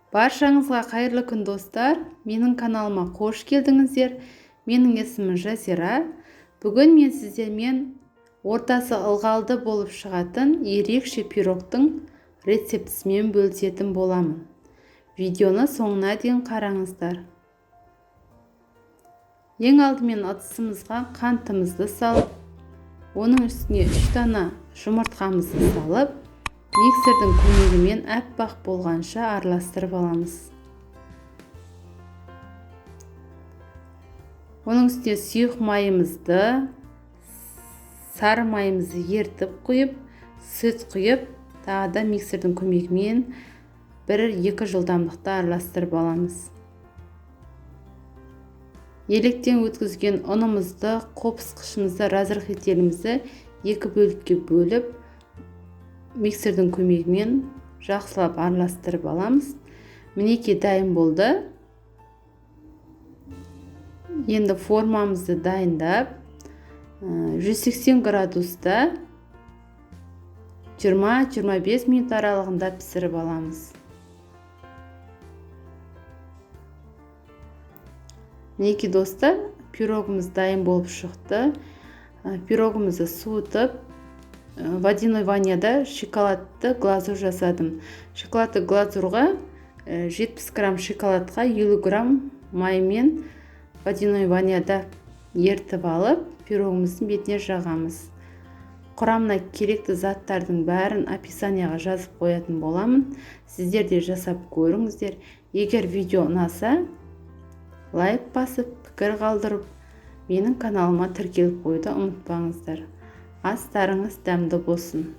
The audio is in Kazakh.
Баршаңызға қайырлы күн, достар! Менің каналыма қош келдіңіздер. Менің есімім Жазира. Бүгін мен сіздермен ортасы ылғалды болып шығатын ерекше пирогтың рецептісімен бөлісетін боламын. Видеоны соңына дейін қараңыздар. Ең алдымен ыдысымызға қантымызды салып, оның үстіне 3 дана жұмыртқамызды салып, миксердің көмегімен аппақ болғанша араластырып аламыз. Оның үстіне сұйық майымызды, сары майымызды ерітіп құйып, сүт құйып, тағы да миксердің көмегімен 1-2 жылдамдықта араластырып аламыз. Електен өткізген ұнымызды, қопсқышымызды, разрыхлителімізді 2 бөлікке бөліп, миксердің көмегімен жақсылап араластырып аламыз. Мінекей, дайын болды. Енді формамызды дайындап, 180 градуста 20-25 минут аралығында пісіріп аламыз. Мінекей, достар, пирогымыз дайын болып шықты. Пирогымызды суытып, водяной ванняда шоколадты глазурь жасадым. Шоколадты глазурға 70 грамм шоколадқа 50 грамм маймен водяной ванняда ерітіп алып, пирогымыздың бетіне жағамыз. Құрамына керекті заттардың бәрін описанияға жазып қоятын боламын. Сіздер де жасап көріңіздер. Егер видео ұнаса, лайк басып, пікір қалдырып, менің каналыма тіркеліп қоюды ұмытпаңыздар. Астарыңыз дәмді болсын.